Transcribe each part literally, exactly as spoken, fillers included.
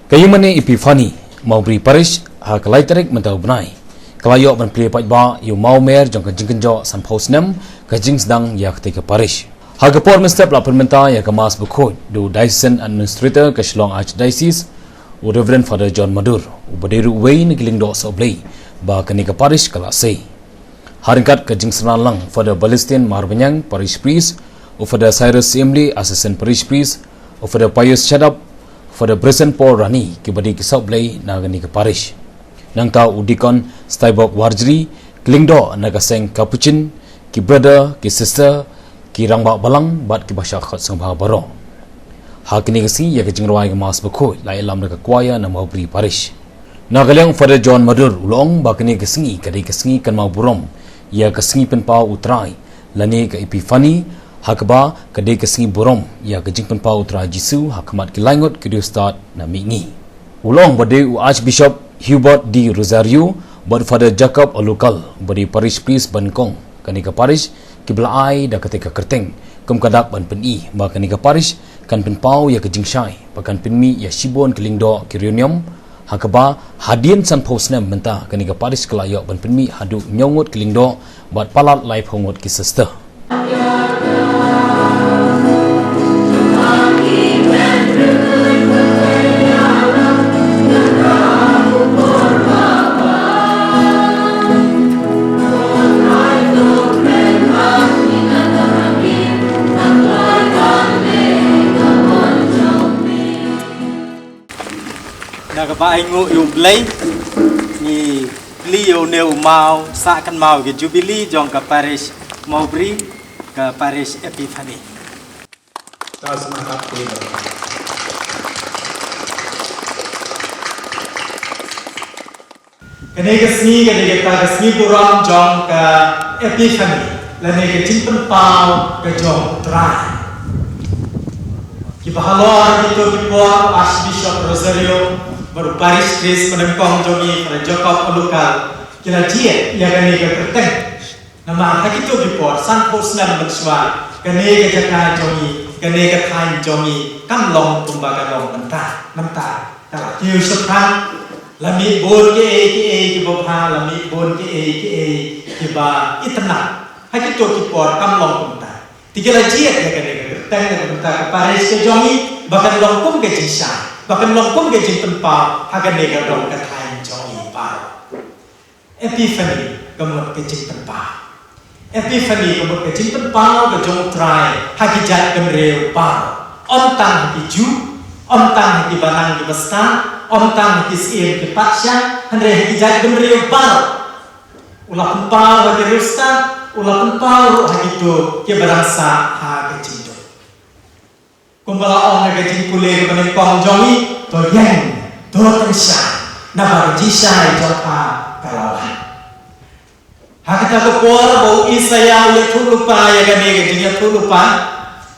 Ka ïingmane Epiphany Mawbri Parish ha ka lai tarik mynta u bnai ka la ïoh ban plie paidbah ïa u mawmer jong ka jingkynjoh sanphew snem ka jingsdang ïa katei ka parish. Ha ka por mynstep la pynmynta ïa ka Mass Bakhuid da u Diocesan Administrator ka Shillong Archdiocese, u Reverend Father John Madur, uba dei ruh uwei na ki lyngdoh sohblei ba kane ka parish ka la sei. Ha ryngkat ka jingsynran lang, Father Balestian Marbaniang, Parish Priest, u Father Cyrus Siemli, Assistant Parish Priest, u Father Pius Shadap, Father Bryson Paul Rani, kiba dei ki sohblei na kane ka parish. Nangta u Deacon Steinbock Warjri, ki lyngdoh na ka seng Capuchin, ki brother, ki sister, ki rangbah balang bad kiba shah khot sngewbha baroh. Ha kane ka sngi ïa ka jingrwai ka Mass Bakhuid la ïalam da ka choir na Mawbri Parish. Na ka liang Father John Madur u la ong ba kane ka sngi ka dei ka sngi kynmaw burom ïa ka sngi pynpaw u Trai lane ka Epiphany, ha kaba ka dei ka sngi burom ïa ka jingpynpaw u Trai Jisu ha khmat ki laingut ki riewstad na mihngi. U la ong ba dei u Archbishop Hubert de Rosario bad Father Jacob Olukal ba dei Parish Priest banyngkong kane ka parish kiba la ai da katei ka kyrteng kum ka dak ban pyni ba kane ka parish kan pynpaw ïa ka jingshai ba kan pynmih ïa shibun ki lyngdoh ki riewniam, ha kaba hadien sanphew snem mynta kane ka parish ka la ïoh ban pynmih haduh hynñiew ngut ki lyngdoh bad palat laiphew ngut ki sister. Na kaba ainguh ïa U Blei, ngi plie ïa une u maw sah kynmaw ïa ka Jubilee jong ka Parish Mawbri, ka Parish Epiphany. Kane ka sngi ka dei kata ka sngi burom jong ka Epiphany, lane ka jingpynpaw ka jong U Trai. Kiba halor kito ki por, Archbishop Rosario bad u Parish Priest banyngkong jong ngi, Father Jacob Olukal, ki la jied ïa kane ka kyrteng. Namar ha kito ki por, sanphew snem mynshuwa, kane ka jaka jong ngi, kane ka thaiñ jong ngi kam long kumba ka long mynta. Mynta ka la kiew shaphrang, la mih bun kiei kiei kiba bha, la mih bun kiei kiei kiba itynnad. Ha kito ki por kam long kumta. Te ki la jied ïa kane ka kyrteng, na ka bynta ka parish ka jong ngi, ba kan long kum ka jingshai, ba kan long kum ka jingpynpaw ha kane ka dong ka thaiñ jong ngi baroh. Epiphany ka mut ka jingpynpaw. Epiphany ka mut ka jingpynpaw ka jong U Trai ha ki jaitbynriew baroh. Ym tang ha ki Jiw, ym tang ha kiba nang kiba stad, ym tang ha ki syiem ki patsha, hynrei ha ki jaitbynriew baroh. U la pynpaw ha ki riewstad, u la pynpaw ruh ha kito kiba dang sah ha ka jingdum. Kumba la ong ha ka jingpule kaba nyngkong jong ngi, to ïeng, to tyngshaiñ, naba ka jingshai jong pha ka la wan. Ha kata ka por ba u Isaïah u ïathuh lypa ïa kane ka jingïathuh lypa,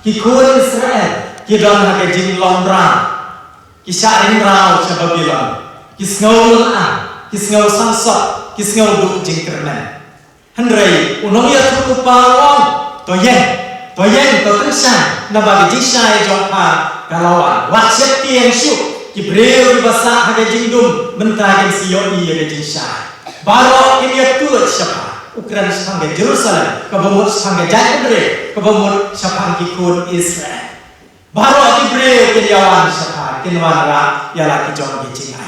ki khun Israel ki don ha ka jinglong mraw, ki shah ring mraw sha Babilon, ki sngew lynga, ki sngew sangsot, ki sngew duh jingkyrmen. Hynrei u nongïathuhlypa u ong, to ïeng, to ïeng, to tyngshaiñ, naba ka jingshai jong pha ka la wan. Wat sheptieng shuh, ki briew kiba sah ha ka jingdum mynta kin sa ïohi ïa ka jingshai. Baroh kin ïatuid sha pha, u kren shaphang ka Jerusalem, kaba mut shaphang ka jaitbynriew, kaba mut shaphang ki khun Israel. Baroh ki briew kin ïawan sha pha, kin wanrah ïa la ki jong ki jingai.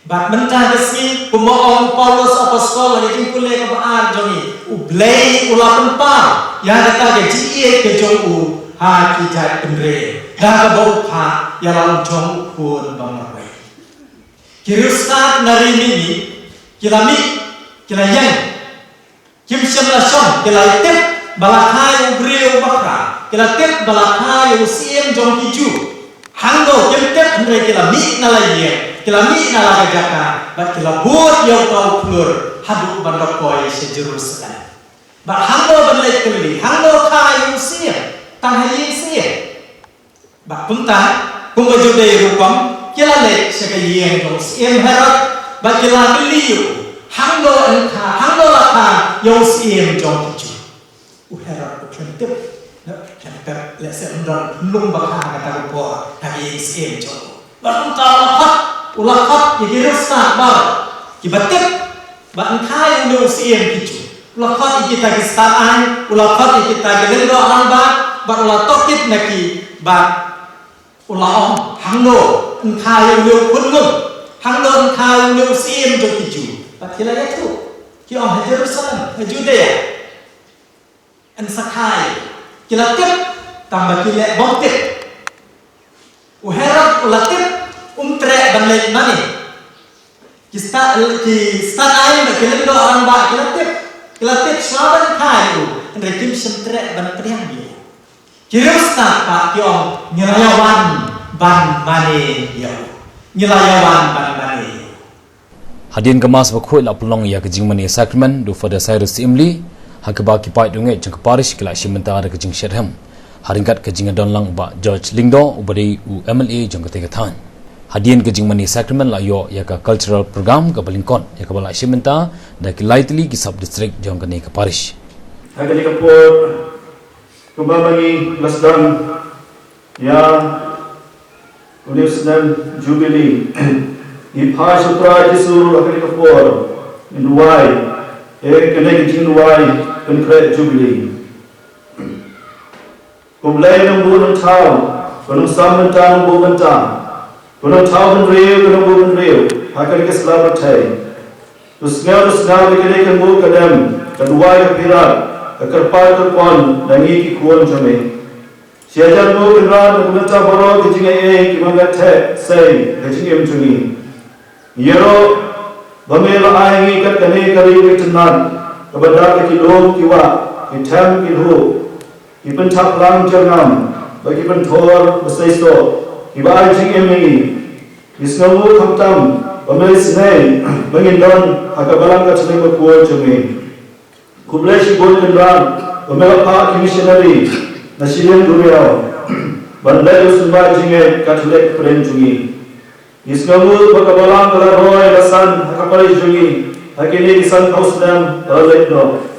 Bad mynta ka sngi, kumba ong u Paulus Apostol ha ka jingpule kaba ar jong ngi, U Blei u la pynpaw ïa kata ka jingïeit ka jong u ha ki jaitbynriew, da kaba u phah ïa la u jong u khun ba marwei. Ki riewstad na ri mihngi ki la mih, ki la ïeng. Kim shym la shong, ki la tip ba la kha ïa u briew u bakhraw, ki la tip ba la kha ïa u syiem jong ki Jiw. Hangno kim tip, hynrei ki la mih na la ïing, ki la mih na la ka jaka, bad ki la bud ïa uta u khlur haduh ban da poi sha Jerusalem. Bad hangno ban leit kylli, hangno kha ïa u syiem, tang ha ïing syiem. Bad kumta, kumba ju dei rukom, ki la leit sha ka ïing jong u syiem Herod, bad ki la kylli ïa u, hangno yn kha, hangno la kha ïa u syiem jong ki Jiw. U Herod u khlem tip, u khlem tip, lehse um don lung ba kha ha kata ka por ha ka ïing syiem jong u. Bad kumta u la khot, u la khot ïa ki riewstad baroh kiba tip ba yn kha ïa une u Syiem ki Jiw. U la khot ïa kita ki stad aiñ, u la khot ïa kita ki lyngdoh rangbah, bad u la tohkit na ki bad u la ong, hangno yn kha ïa une u khunlung, hangno yn kha ïa une u Syiem jong ki Jiw. Bad ki la ïathuh, ki ong, ha Jerusalem, ha Judea yn sa kha ïa u. Ki la tip, tangba ki leh bym tip. U Herod u la tip, um treh ban leit mane. Ki stad, ki stad aiñ bad ki lyngdoh rangbah ki la tip, ki la tip shuwa ban kha ïa u, hynrei kim shym treh ban pdiang ïa u. Ki riewstad pat ki ong, ngi la ïa wan ban mane ïa u. Ngi la ïa wan ban mane ïa u. Hadien ka Mass bakhuid la pynlong ïa ka jingmane Sacrament da u Father Cyrus Syiemlieh, ha kaba ki paid dohngeit jong ka parish ki la shim bynta da ka jingshitrhem, ha ryngkat ka jingdon lang u Bah George Lyngdoh uba dei u M L A jong katei ka thaiñ. Hadien ka jingmane Sacrament la ïoh ïa ka cultural program kaba lyngkot, ïa kaba la shim bynta da ki lai tylli ki sub district jong kane ka parish. Ha kane ka por, kumba ma ngi la sdang ïa une u snem Jubilee, ngi phai sha u Trai Jisu ha kane ka por, ngin duwai, eh, kane ka jingduwai pynkhreh Jubilee. Khublei Nongbuh Nongthaw, ba nongsan bynta nongbuh bynta, ba nongthaw bynriew, ba nongbuh bynriew ha kane ka sla pyrthei. To sngew, to sngew ïa kane ka nguh ka dem, ka duwai ka phirat, ka kyrpad kyrpon na ngi ki khun jong me. Shi hajar nguh Kynrad, na ka bynta baroh ki jingaiei kiba ngi la theh sei ha ka jingim jong ngi. Ïaroh ba me la ai ngi kat kane ka ri ka itynnad, kaba dap da ki lum ki wah, ki them ki lhuh, ki pynthap lang jyrngam, bad ki pynthor ba seisoh, kiba ai jingim ïa ngi. Ngi sngewnguh khamtam ba me la isynei ba ngin don ha ka Balang Katholik bakhuid jong me. Khublei shibun Kynrad ba me la phah ki missionary na shiliang duriaw ban leit ïasumar jingngeit Katholik hapdeng jong ngi. Ngi sngewnguh ba ka Balang ka la roi la san ha ka parish jong ngi ha kine ki sanphew snem ba la leit noh.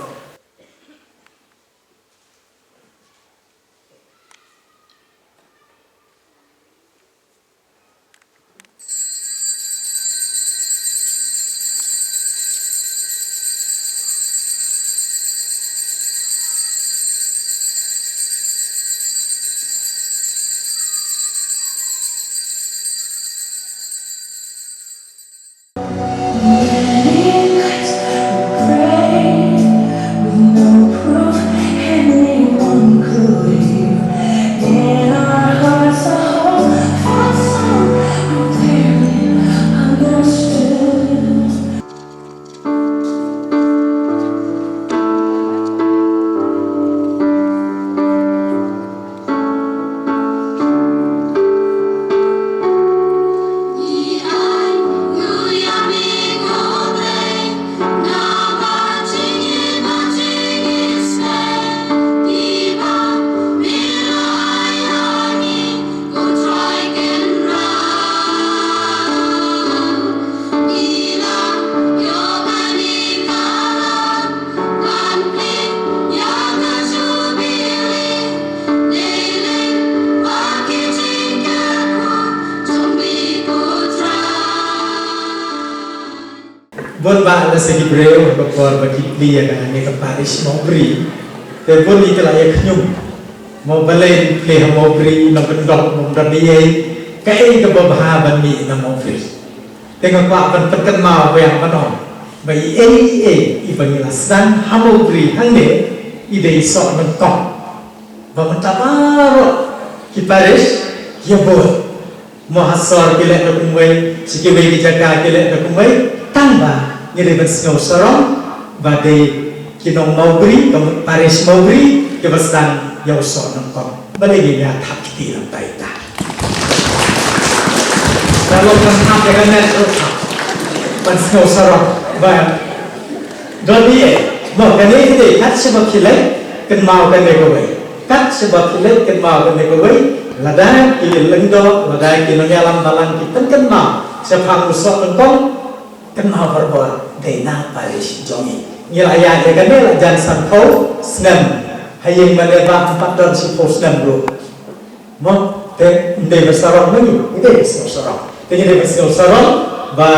Bun bah la sa ki briew ha ka por ba ki plie ïa kane ka parish Mawbri. Te bun ïa ki la ïa khñium. Mo balei plie ha Mawbri, na Kyndok, mo balei, kaei kaba bha ban mih na Mawbri. Te nga kwah ban pynkynmaw biang ban ong ba i ei i ei iba ngi la sdang ha Mawbri hangne i dei i soh nyngkong. Ba mynta baroh ki parish ki ïa bud. Mo ha sor ki leh da kumwei, sha kiwei ki jaka ki leh da kumwei, tangba ngi dei ban sngew sarong ba dei ki nong Mawbri, ka parish Mawbri, kiba sdang ïa u soh nyngkong. Balei ngin ïa thap kti lem bad ita? Lada long ban thap ïa ka met ruh thap. Ban sngew sarong ba don ei ei. Mo kane ka dei kat shaba phi leit kynmaw kane kawei. Kat shaba phi leit kynmaw kane kawei. Lada ki lyngdoh, lada ki nongïalam balang ki pynkynmaw shaphang u soh nyngkong, kynmaw barabor dei na parish jong ngi. Ngi la ïaid ïa kane la jan sanphew snem. Ha ïing mane ba ym pat don shiphew snem ruh. Mo, Te ngi dei ban sarong, ngi dei ban sarong. Te ngi dei ban sarong ba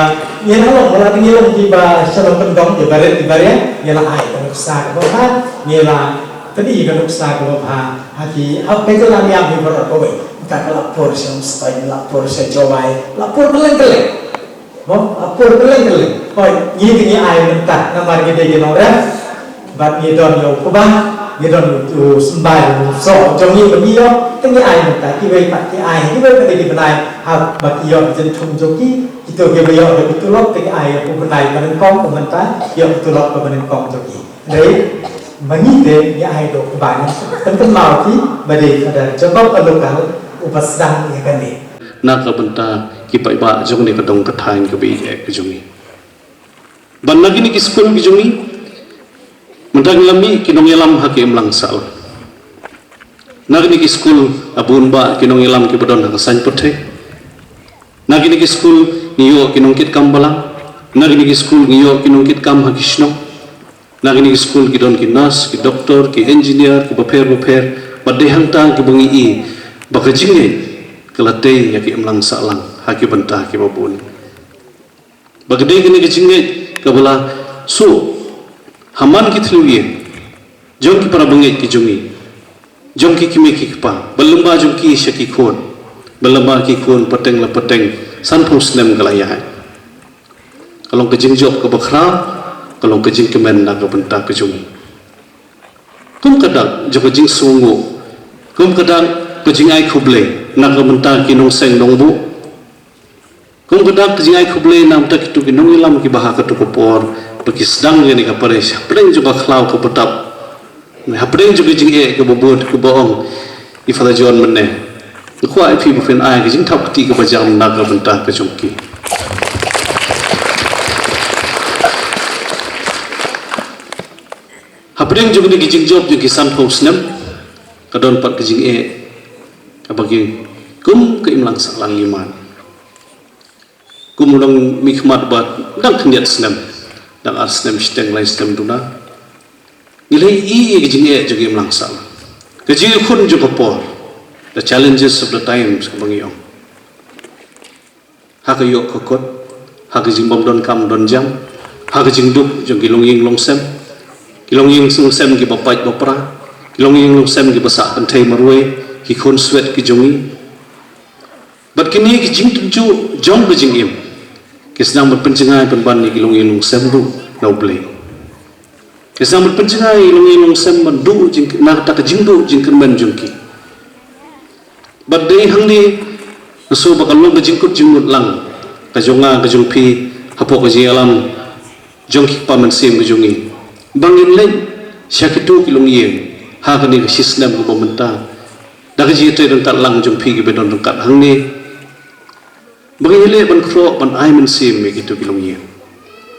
ngin ïa long, ba la ngi long kiba shalom pyndonkam, kiba rit kiba rit, ngi la ai ka nuksa kaba bha, ngi la pyni ka nuksa kaba bha ha ki, ha ka jylla, ngi ïa ki baroh kawei. Ka la pur sha Umsning, la pur sha Jowai, la pur kylleng kylleng. Mo, la pur kylleng kylleng. Hooid, ngi te ngi ai mynta namar ngi dei ki nongrep. Bad ngi don ïa u kba, ngi don u symbai, u soh jong ngi ba ngi ïoh, te ngi ai mynta, kiwei pat ki ai kiwei pat ki bnai, ha ba ki ïoh jingthung jong ki, kito kiba ïoh da ki tulop te ki ai ïa u bnai ba nyngkong, ba mynta ïoh ki tulop ba nyngkong jong ki. Hynrei ma ngi te ngi ai da u kba, ngi pynkynmaw ki ba dei Father Jacob Alukal uba sdang ïa kane. Na ka bynta ki paidbah jong kane ka dong ka thaiñ kaba ïeit eh ka jong ngi. Bad na kine ki skul ki jong ngi, mynta ngi la mih ki nongïalam ha ki imlang sahlang. Na kine ki skul, a bun bah ki nongïalam kiba don ha ka saiñ pyrthei. Na kine ki skul ngi ïoh ki nongkitkam balang. Na kine ki skul ngi ïoh ki nongkitkam ha ki shnong. Na kine ki skul ki don ki nurse, ki doktor, ki engineer, ki bapher bapher. Bad dei hangta kiba ngi i ba ka jingngeit ka la tei ïa ki imlang sahlang ha ki bynta kiba bun. Ba ka dei kane ka jingngeit kaba la suk ha man ki thliew ïing jong ki para bangeit ki jong ngi, jong ki kmie ki kpa, ba lyngba jong ki sha ki khun, ba lyngba ki khun pateng la pateng, sanphew snem ka la ïaid. Ka long ka jingjop kaba khraw, ka long ka jingkmen na ka bynta ka jong ngi. Kum ka dak jong ka jingsngewnguh, kum ka dak ka jingai khublei na ka bynta ki nongseng nongbuh, kum ka dak ka jingai khublei na ka bynta kito ki nongïalam kiba ha kato ka por ba ki sdang ïa kane ka parish hapdeng jong ka khlaw kaba tap, hapdeng jong ka jingeh kaba bud, kaba ong i Father John mynne, nga kwah ïa phi ba phin ai ka jingthap kti kaba jam na ka bynta ka jong ki. Hapdeng jong kine ki jingjop jong ki sanphew snem, ka don pat ka jingeh kaba ki kum ka imlang sahlang ngi mad. Kum u nongmihkhmat ba dang khyndiat snem, dang ar snem shiteng, lai snem duna, ngi la ïohi ïa ka jingeh jong ka imlang sahlang, ka jingïakhun jong ka por, the challenges of the times kaba ngi ong. Ha ka ïoh ka kot, ha ka jingbym don kam don jam, ha ka jingduk jong ki longïing longsem, ki longïing longsem kiba pait ba pra, ki longïing longsem kiba sah kynthei marwei, ki khun swet ki jong ngi. Bad kine ki jingtynjuh jong ka jingim ki sdang ban pynjngai pynban ïa ki longïing longsem ruh na U Blei. Ki sdang ban pynjngai ïa ki longïing longsem ban duh jing, na kata ka jingduh jingkyrmen jong ki. Bad dei hangne nga sngew ba ka long ka jingkut jingmut lang ka jong nga, ka jong phi, hapoh ka jingïalam jong ki kpa mynsiem ka jong ngi, ba ngin leit sha kito ki longïing ha kane ka shisnem kaba mynta, da ka jingïatreilang jong phi kiba don ryngkat hangne, ba ngin leit ban khroh ban ai mynsiem ïa kito ki longïing.